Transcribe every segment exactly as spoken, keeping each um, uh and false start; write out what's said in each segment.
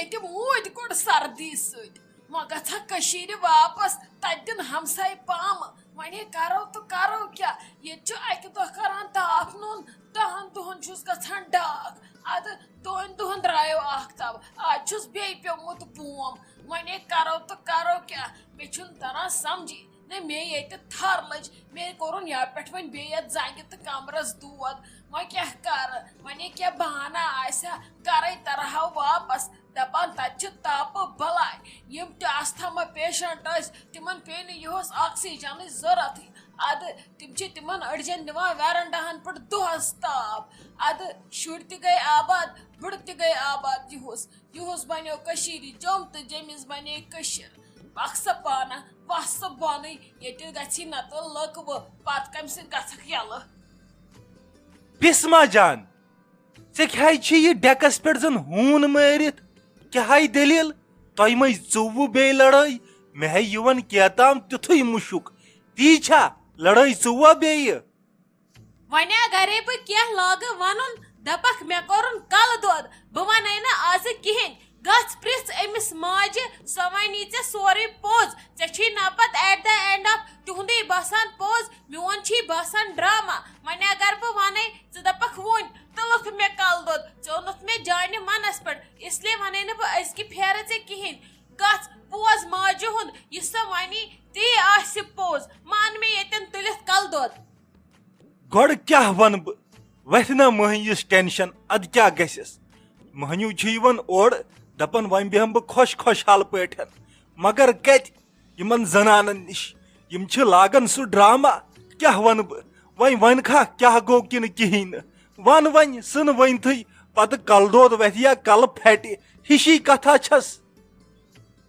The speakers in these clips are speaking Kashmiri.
ییٚتہِ موٗدۍ گۄڈٕ سردی سۭتۍ، وۄنۍ گژھکھ کٔشیٖرِ واپس، تتہِ دِن ہمساے پامہٕ۔ وۄنۍ ہے کرو تہٕ کرو کیٛاہ؟ ییٚتہِ چھُ اکہِ دۄہ کران تاپھ نوٚن، دہن دۄہن چھُس گژھان ڈاکھ۔ ادٕ دۄن دۄہن درٛایو آختاب، آز چھُس بیٚیہِ پیوٚمُت بوم۔ وۄنۍ ہے کرو تہٕ کرو کیٛاہ؟ مےٚ چھُنہٕ تران سمجھی۔ نہ مےٚ ییٚتہِ تھر لٔج، مےٚ کوٚرُن یَپہٕ پٮ۪ٹھ وۄنۍ بیٚیہِ یَتھ زنٛگہِ تہٕ کمرس دود۔ وۄنۍ کیٛاہ کرٕ؟ وۄنۍ یہِ کیٛاہ بہانہ آسہِ ہا، گرے ترہاو واپس۔ دپان تتہِ چھِ تاپہٕ بلاے۔ یِم تہِ asthma patient ٲسۍ، تِمن پیٚیہِ نہٕ یِہُس oxygenٕچ ضروٗرتھٕے۔ ادٕ تِم چھِ تِمن أڈجن نِوان ویرنڈاہن پٮ۪ٹھ دۄہس تاپھ۔ ادٕ شُرۍ تہِ گٔے آباد، بُڈٕ تہِ گٔے آباد۔ یِہُس یِہُس بنیو کٔشیٖرِ جوٚم تہٕ جیٚمِس بنے کٔشیٖر۔ پکھ سا پانہ، وس سا بۄنٕے، ییٚتہِ گژھی نتہٕ لٔکوٕ، پتہٕ کمہِ سۭتۍ گژھکھ یلہٕ؟ بسمہ جان، ژےٚ کیٛازِ چھِ یہِ ڈیکس پٮ۪ٹھ زن ہوٗن مٲرِتھ؟ کیٛاہ ہاے دٔلیٖل؟ تۄہہِ مٔنٛزۍ ژوٚوُہ بیٚیہِ لڑٲے؟ مےٚ ہے یِوان کیتام تیُتھُے مُشُک۔ تی چھا؟ لڑٲے ژوٚوا بیٚیہِ؟ وۄنۍ اگرے بہٕ کینٛہہ لاگہٕ ونُن، دپکھ مےٚ کوٚرُن کلہٕ دود، بہٕ ونَے نہٕ آزٕ کِہیٖنۍ۔ گژھ پرژھ أمِس ماجہِ، سۄ ونی ژےٚ سورُے پوٚز۔ ژےٚ چھُے نا پتہٕ at the end of تِہُنٛدُے باسان پوٚز، میون چھُے باسان ڈرامہ۔ وۄنۍ اگر بہٕ ونَے، ژٕ دپکھ وُنۍ تُلُتھ مےٚ کلہٕ دود، ژٕ اوٚنُتھ مےٚ جانہِ منس پٮ۪ٹھ، اس لیے ونَے نہٕ بہٕ أزکہِ پھیرٕ ژےٚ کِہیٖنۍ۔ گژھ بوز ماجہِ ہُنٛد، یہِ سۄ ونی تی آسہِ پوٚز، مان مےٚ ییٚتٮ۪ن تُلِتھ کلہٕ دود۔ گۄڈٕ کیٛاہ ونہٕ بہٕ؟ وتھِ نا مٔہنِوِس ٹینشن، ادٕ کیٛاہ گژھٮ۪س؟ مٔہنِو چھُ یِوان اورٕ، دپان وۄنۍ بیٚہمہٕ بہٕ خۄش خۄشحال پٲٹھۍ۔ مگر کتہِ؟ یِمن زنانن نِش۔ یِم چھِ لاگان سُہ ڈرامہ۔ کیٛاہ ونہٕ بہٕ؟ وۄنۍ ونہٕ کھا کیٛاہ گوٚو کِنہٕ کِہیٖنۍ نہٕ؟ ون وۄنۍ، ژھٕن ؤنتھٕے۔ پتہٕ کلہٕ دود وتھِ یا کلہٕ پھٹہِ، ہِشی کتھا چھس۔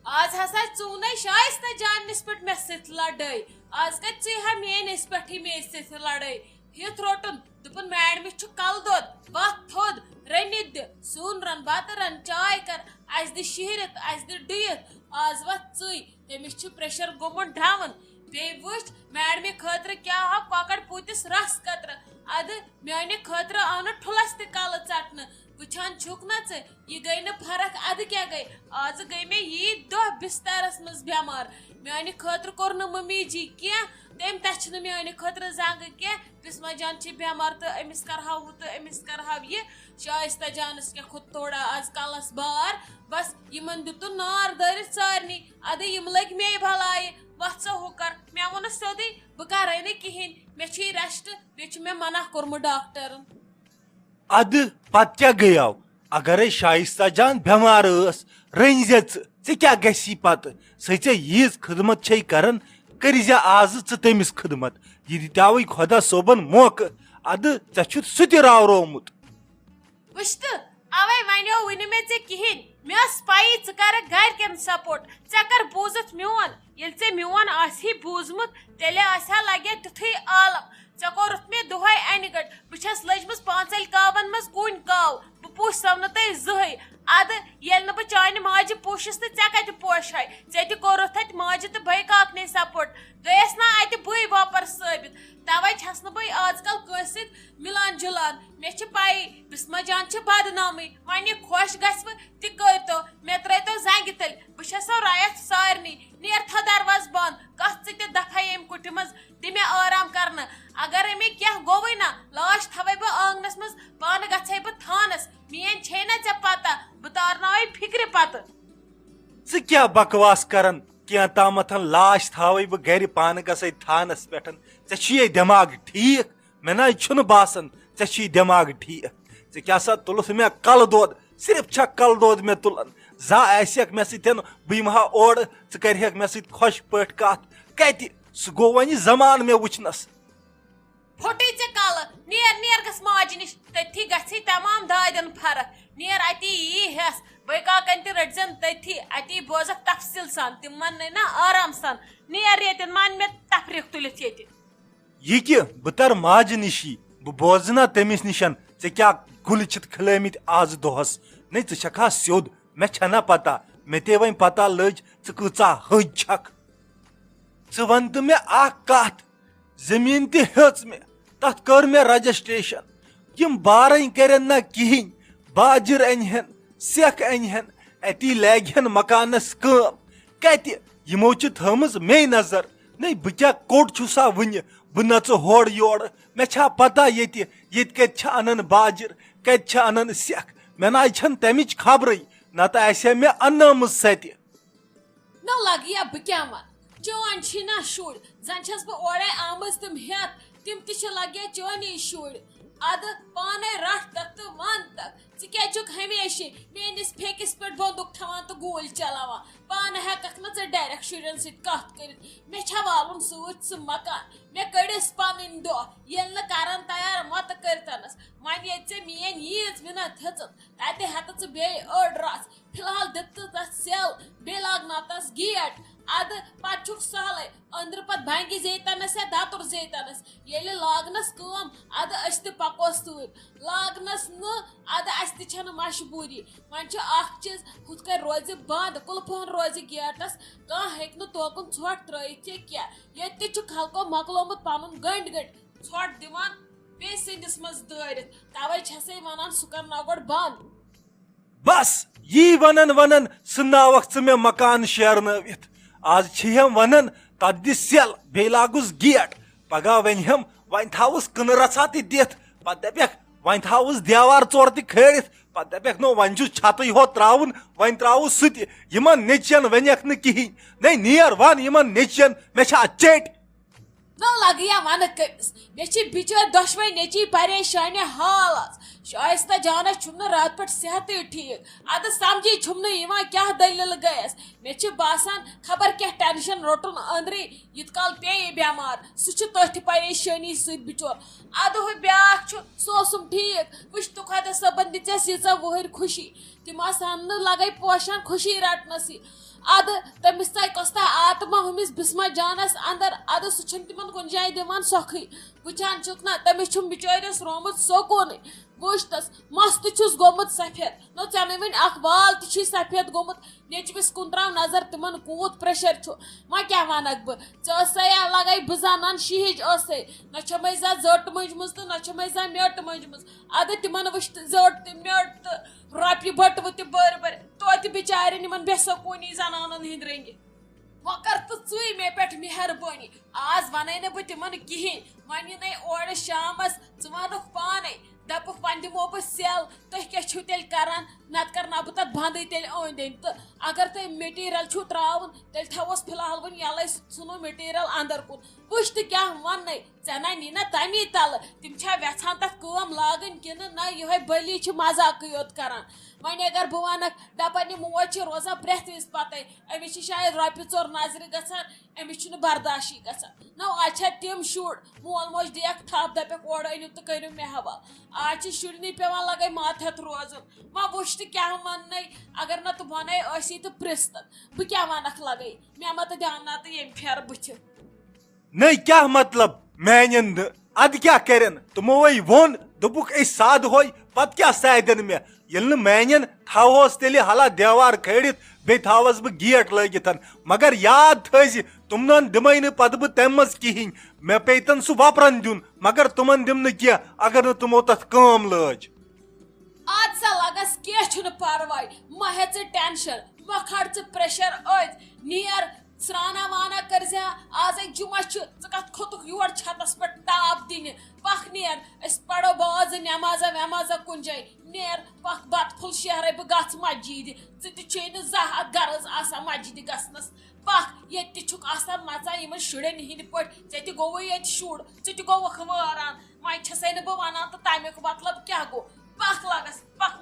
آز ہسا ژوٗنے شایستہ جانس پٮ۪ٹھ مےٚ سۭتۍ لڑٲے۔ آز کتہِ ژٕے ہا میٲنۍ أسۍ پٮ۪ٹھٕے مےٚ سۭتۍ لڑٲے؟ ہیُتھ روٚٹُن، دوٚپُن میڈمہِ چھُ کلہٕ دود، وتھ تھوٚد، رٔنِتھ دِ، سیُن رن، بتہٕ رن، چاے کر، اسہِ دِ شِہرِتھ، اسہِ دِ ڈُیِتھ۔ آز وتھ ژٕے، تٔمِس چھُ پریشر گوٚمُت ڈاوُن۔ بیٚیہِ وٕچھ میڈمہِ خٲطرٕ کیٛاہ ہا کۄکر پوٗتِس رس قطرٕ۔ ادٕ میانہِ خٲطرٕ آو نہٕ ٹھُلس تہِ کلہٕ ژٹنہٕ۔ وٕچھان چھُکھ نہ ژٕ، یہِ گٔے نہٕ فرق، ادٕ کیٛاہ گٔے؟ آزٕ گٔے مےٚ یی دۄہ بسترس منٛز بٮ۪مار۔ میانہِ خٲطرٕ کوٚر نہٕ ممی جی کینٛہہ، تٔمۍ تچھِ نہٕ میانہِ خٲطرٕ زنٛگہٕ کینٛہہ۔ بسمہ جان چھِ بٮ۪مار تہٕ أمِس کرہاو ہُہ تہٕ أمِس کرہاو یہِ۔ شایستہ جانس کیٛاہ کھوٚت تھوڑا آز کلس بار۔ بس یِمن دیُتُن نار دٲرِتھ سارنٕے۔ ادٕ یِم لٔگۍ مے بلایہِ۔ وۄتھ سا ہُہ کر۔ مےٚ ووٚنُس سیوٚدُے، بہٕ کرے نہٕ کِہیٖنۍ۔ مےٚ چھُے rest، بیٚیہِ چھُ مےٚ منع کوٚرمُت ڈاکٹرن۔ ادٕ پتہٕ کیٛاہ گٔیاو؟ اگرے شایستہ جان بٮ۪مار ٲس، رٔنۍ زِ ژٕ، ژےٚ کیٛاہ گژھی پتہٕ؟ سۄ ژےٚ ییٖژ خدمت چھے کران، کٔرۍ زِ آزٕ ژٕ تٔمِس خدمت۔ یہِ دِتیاوٕے خۄدا صٲبن موقعہٕ، ادٕ ژےٚ چھُتھ سُہ تہِ راورومُت۔ وٕچھ تہٕ، اوے ونیو وٕنہِ مےٚ ژےٚ کِہیٖنۍ۔ مےٚ ٲس پَیی ژٕ کَرَکھ گَرِکٮ۪ن support۔ ژےٚ کَر بوٗزُتھ میون؟ ییٚلہِ ژےٚ میون آسہِ ہے بوٗزمُت، تیٚلہِ آسہِ ہا لگہِ ہا تیُتھُے عالم۔ ژےٚ کوٚرُتھ مےٚ دۄہَے اَنہِ گٔٹ۔ بہٕ چھَس لٔجمٕژ پانٛژَلہِ کاوَن منٛز کوٗنۍ کاو۔ بہٕ پوٗچھسَو نہٕ تۄہہِ زٕہٕے۔ اَدٕ ییٚلہِ نہٕ بہٕ چانہِ ماجہِ پوٗچھِس تہٕ ژےٚ کَتہِ پوشہِ ہاے؟ ژےٚ تہِ کوٚرُتھ اَتہِ ماجہِ تہٕ بٲے کاکنہِ support۔ گٔیَس نا اَتہِ بٕے وۄپَر ثٲبِت۔ تَوَے چھَس نہٕ بہٕ آز کَل کٲنٛسہِ سۭتۍ مِلان جُلان۔ مےٚ چھِ پَیی، بسمہ جان چھِ بدنامٕے۔ وۄنۍ یہِ خۄش گژھِ وٕ تہِ کٔرۍتو، مےٚ ترٛٲیتو زنٛگہِ تٔلۍ۔ بہٕ چھَسو رایَتھ سارنٕے۔ نیر تھاو دروازٕ بنٛد، گژھ ژٕ تہِ دفعہ ییٚمہِ کُٹھِ منٛز، دِ مےٚ آرام کرنہٕ۔ اگرے مےٚ کینٛہہ گوٚوٕے نہ، لاش تھاوَے بہٕ آنٛگنَس منٛز، پانہٕ گژھَے بہٕ تھانَس۔ میٛٲنۍ چھے نہ ژےٚ پتہ، بہٕ تارناوَے فِکرِ پتہٕ۔ ژٕ کیٛاہ بکواس کران؟ کینٛہہ تامتھ لاش تھاوَے بہٕ گرِ، پانہٕ گژھَے تھانَس پٮ۪ٹھ۔ ژےٚ چھُیے دٮ۪ماغ ٹھیٖک؟ مےٚ نہ حظ چھُنہٕ باسان ژےٚ چھُے دٮ۪ماغ ٹھیٖک۔ ژےٚ کیٛاہ سا تُلُتھ مےٚ کلہٕ دود؟ صرف چھا کلہٕ دود مےٚ تُلان؟ زانٛہہ آسہِ ہکھ مےٚ سۭتۍ، بہٕ یِمہٕ ہا اورٕ، ژٕ کرِ ہکھ مےٚ سۭتۍ خۄش پٲٹھۍ کتھ۔ کتہِ؟ سُہ گوٚو وۄنۍ زمانہٕ مےٚ وٕچھنس۔ پھوٚٹُے ژےٚ کلہٕ، نیر نیر گژھ ماجہِ نِش، تٔتھی گژھی تمام دادٮ۪ن فرق۔ نیر اتی یی ہٮ۪س، بٲے کاکن تہِ رٔٹزٮ۪ن تٔتھی، اتی بوزکھ تفصیٖل سان، تِم وننَے نا آرام سان۔ نیر ییٚتٮ۪ن، مان مےٚ تفریٖق تُلِتھ ییٚتہِ۔ یہِ کہِ بہٕ ترٕ ماجہِ نِشی، بہٕ بوزٕ نا تٔمِس نِشن، ژےٚ کیٛاہ گُلۍ چھِتھ کھلٲمٕتۍ آز دۄہس؟ نے، ژٕ چھکھا سیوٚد؟ مےٚ چھنا پتہ، مےٚ تے وۄنۍ پتہ لٔج ژٕ کۭژاہ ۂج چھکھ۔ ژٕ وَن تہٕ مےٚ اکھ کتھ، زٔمیٖن تہِ ہیٚژ مےٚ، تتھ کٔر مےٚ رجسٹریشن، یِم بارٕنۍ کرن نہ کِہینۍ، باجر انہِ ہن، سیٚکھ انہِ ہن، اتی لاگہِ ہن مکانس کٲم۔ کتہِ؟ یِمو چھِ تھٲومٕژ مے نظر۔ نے، بہٕ کیٛاہ کوٚٹ چھُسا وٕنہِ؟ بہٕ نژٕ ہورٕ یورٕ۔ مےٚ چھا پتہ ییٚتہِ، ییٚتہِ کتہِ چھِ انان باجر، کتہِ چھِ انان سٮ۪کھ؟ مےٚ نہ چھنہٕ تمِچ خبرٕے، نتہٕ آسہِ ہا مےٚ اننٲومٕژ سۄ تہِ۔ نہ لگیا بہٕ کیٛاہ ونہٕ، چٲنۍ چھی نہ شُرۍ، زن چھس بہٕ اورے آمٕژ تِم ہٮ۪تھ، تِم تہِ چھِ لگیا چٲنی شُرۍ۔ ادٕ پانے رٹھ تکھ تہٕ ون تکھ، ژٕ کیٛازِ چھُکھ ہمیشہِ میٲنِس پھیکِس پٮ۪ٹھ بندوٗق تھاوان تہٕ گوٗلۍ چلاوان؟ پانہٕ ہٮ۪ککھ نہٕ ژٕ ڈایریکٹ شُرٮ۪ن سۭتۍ کتھ کٔرِتھ۔ مےٚ چھا والُن سۭتۍ سُہ مکان؟ مےٚ کٔڑِس پنٕنۍ دۄہ، ییٚلہِ نہٕ کرن تیار مۄتہٕ کٔرتنس۔ وۄنۍ ییٚتہِ ژےٚ میٲنۍ ییٖژ مِنت ہیژٕن، تتہِ ہٮ۪تہٕ ژٕ بیٚیہِ أڑ رژھ۔ فی الحال دِتہٕ تس سیل، بیٚیہِ لاگناو تس گیٹ۔ ادٕ پتہٕ چھُکھ سہلٕے، أنٛدرٕ پتہٕ بنگہِ زیتنس یا دتُر زیتنس۔ ییٚلہِ لاگنس کٲم، ادٕ أسۍ تہِ پکو سۭتۍ۔ لاگنس نہٕ، ادٕ اسہِ تہِ چھنہٕ مجبوٗری۔ وۄنۍ چھُ اکھ چیٖز، ہُتھ کٔنۍ روزِ بنٛد، قُلفہٕ ہن روزِ گیٹس، کانٛہہ ہیٚکہِ نہٕ توکُن ژھۄٹھ ترٲیِتھ یا کینٛہہ۔ ییٚتہِ تہِ چھُ خلقو مۄکلومُت پنُن گٔنٛڈۍ گٔنٛڈۍ ژھۄٹھ دِوان بیٚیہِ سٕنٛدِس منٛز دٲرِتھ، توے چھسے ونان سُہ کرناو گۄڈٕ بنٛد۔ بس، یی ونان ونان ژھٕنناوکھ ژٕ مےٚ مکان شیرنٲوِتھ۔ آز چھِ ہم ونان، تتھ دِ سیل، بیٚیہِ لاگُس گیٹ۔ پگاہ ونہِ ہم، وۄنۍ تھاوُس کٕنہٕ رژھا تہِ دِتھ۔ پتہٕ دپکھ، وۄنۍ تھاوُس دیوار ژور تہِ کھٲلِتھ۔ پتہٕ دپکھ، نو، وۄنۍ چھُ چھتٕے ہوت تراوُن، وۄنۍ تراوُس سُہ تہِ۔ یِمن نیٚچوٮ۪ن ونکھ نہٕ کِہینۍ۔ نے، نیر، ون یِمن نیٚچوٮ۪ن، مےٚ چھا چیٚٹۍ۔ نہ لگیا ونہٕ کٔمِس؟ مےٚ چھِ بِچٲرۍ دۄشوے نیٚچی پریشانہِ حال آز۔ شایستہ جانس چھُم نہٕ راتہٕ پٮ۪ٹھ صحتٕے ٹھیٖک۔ ادٕ سمجھی چھُم نہٕ یِوان کیٛاہ دٔلیٖل گٔیس۔ مےٚ چھِ باسان خبر کیٛاہ ٹینشن روٚٹُن أنٛدرٕے، یِتھ کال پیٚیہِ بٮ۪مار۔ سُہ چھُ تٔتھۍ پریشٲنی سۭتۍ بِچور۔ ادٕ ہُہ بیٛاکھ چھُ، سُہ اوسُم ٹھیٖک۔ وٕچھ تہٕ خۄدا صٲبن دِژٮ۪س ییٖژاہ وُہٕرۍ خوشی۔ تِم آسہٕ ہن نہٕ لگے پوشان خوشی رٹنسٕے۔ ادٕ تٔمِس ژاے کۄس تام آتما ہُمِس بسمہ جانس اندر، ادٕ سُہ چھُنہٕ تِمن کُنہِ جایہِ دِوان سۄکھٕے۔ وٕچھان چھُکھ نا، تٔمِس چھُم بِچٲرِس رومُت سکوٗنٕے۔ وٕچھ تس، مس تہِ چھُس گوٚمُت سفید۔ نہ، ژےٚ نہٕ وٕنہِ اکھ وال تہِ چھُے سفید گوٚمُت۔ نیٚچوِس کُن تراو نظر، تِمن کوٗت پریشر چھُ۔ وۄنۍ کیٛاہ ونکھ بہٕ؟ ژےٚ ٲسے یا لگے بہٕ زنان شِہِج ٲسے۔ نہ چھمے زانٛہہ زٔٹ مٔنجمٕژ تہٕ نہ چھمے زانٛہہ میٚٹ مٔنجمٕژ۔ ادٕ تِمن وٕچھ تہٕ زٔٹ تہٕ میٚٹ تہٕ رۄپیہِ بٔٹوٕ تہِ بٔرۍ بٔرۍ، توتہِ بِچارٮ۪ن یِمن بے سکوٗنی زنانن ہٕنٛدۍ رٔنگۍ۔ وۄنۍ کر تہٕ ژٕے مےٚ پٮ۪ٹھ مہربٲنی۔ آز ونے نہٕ بہٕ تِمن کِہیٖنۍ۔ وۄنۍ یِنَے اورٕ شامس، ژٕ وَنُکھ پانے۔ دَپُکھ، وۄنۍ دِمو بہٕ سیل، تُہۍ کیٛاہ چھِو تیٚلہِ کران؟ نتہٕ کرناو بہٕ تتھ بندٕے تیٚلہِ أنٛدۍ أنٛدۍ۔ تہٕ اگر تۄہہِ مٹیٖریل چھُو ترٛاوُن، تیٚلہِ تھاووس فی الحال وۄنۍ یَلَے، سُہ ژھٕنو مٹیٖریل اندر کُن۔ وٕچھ تہٕ کیٛاہ وَننَے۔ ژےٚ نہ نی نہ تَمی تَلہٕ، تِم چھا وٮ۪ژھان تَتھ کٲم لاگٕنۍ کِنہٕ نہ، یِہوٚے بٔلی چھِ مزاقٕے یوت کران۔ وۄنۍ اگر بہٕ وَنَکھ، دَپَن، یہِ موج چھِ روزان پرٛٮ۪تھ وِزِ پَتَے، أمِس چھِ شاید رۄپیہِ ژور نظرِ گژھان، أمِس چھُنہٕ برداشٕے گژھان۔ نہ، اَتہِ چھا تِم شُرۍ، مول موج دِیَکھ تھَپھ، دَپٮ۪کھ، اورٕ أنِو تہٕ کٔرِو مےٚ حوالہٕ۔ آز چھِ شُرنٕے پٮ۪وان لَگَے ماتہٕ ہٮ۪تھ روزُن۔ وۄنۍ وٕچھ تہٕ کیٛاہ وَننَے، اگر نہ تہٕ وَنَے ٲسی تہٕ پِرٛژھ تَن، بہٕ کیٛاہ وَنَکھ لَگَے؟ مےٚ ما تہٕ دیٛاوناو تہٕ ییٚمہِ پھیرٕ بٕتھِ۔ نٔے کیٛاہ مطلب میٛانٮ۪ن نہٕ؟ اَدٕ کیٛاہ کَرن؟ تِمو ہے ووٚن، دوٚپُکھ، أسۍ سادٕ ہوے، پَتہٕ کیٛاہ سادن مےٚ؟ ییٚلہِ نہٕ میٛانٮ۪ن تھاوہوس تیٚلہِ ہلا دیوار کھٲلِتھ، بیٚیہِ تھاوس بہٕ گیٹ لٲگِتھ۔ مگر یاد تھٲیزِ، تِمنن دِمَے نہٕ پَتہٕ بہٕ تَمہِ منٛز کِہیٖنۍ۔ مےٚ پیٚیہِ تَن سُہ وۄپرَن دیُن، مگر تِمَن دِمہٕ نہٕ کینٛہہ، اگر نہٕ تِمو تَتھ کٲم لٲج۔ اَدٕ سا لَگَس، کینٛہہ چھُنہٕ پَرواے، مہ ہےٚ ژٕ ٹٮ۪نشَن، مہ کھار ژٕ پرٛٮ۪شَر أتھۍ، نیر، سرٛانہ وانہ کٔرزِ ہا، آزے جُمعہ چھُ، ژٕ کَتھ کھوٚتُکھ یور چھَتَس پٮ۪ٹھ ٹاپ دِنہِ؟ پَکھ نیر، أسۍ پَرو بازٕ نٮ۪مازا وٮ۪مازا کُنہِ جایہِ۔ نیر، پَکھ بَتہٕ پھوٚل شیرَے بہٕ گژھٕ مسجدِ، ژٕ تہِ چھے نہٕ زانٛہہ اَتھ غرض آسان مسجدِ گژھنَس۔ پَکھ، ییٚتہِ تہِ چھُکھ آسان نَژان یِمَن شُرٮ۪ن ہِنٛدۍ پٲٹھۍ، ژےٚ تہِ گوٚوُے ییٚتہِ شُر، ژٕ تہِ گوٚوُکھ وٲران۔ وۄنۍ چھَسَے نہٕ بہٕ وَنان تہٕ تَمیُک مطلب کیٛاہ گوٚو۔ پَکھ لَگَس، پَکھ۔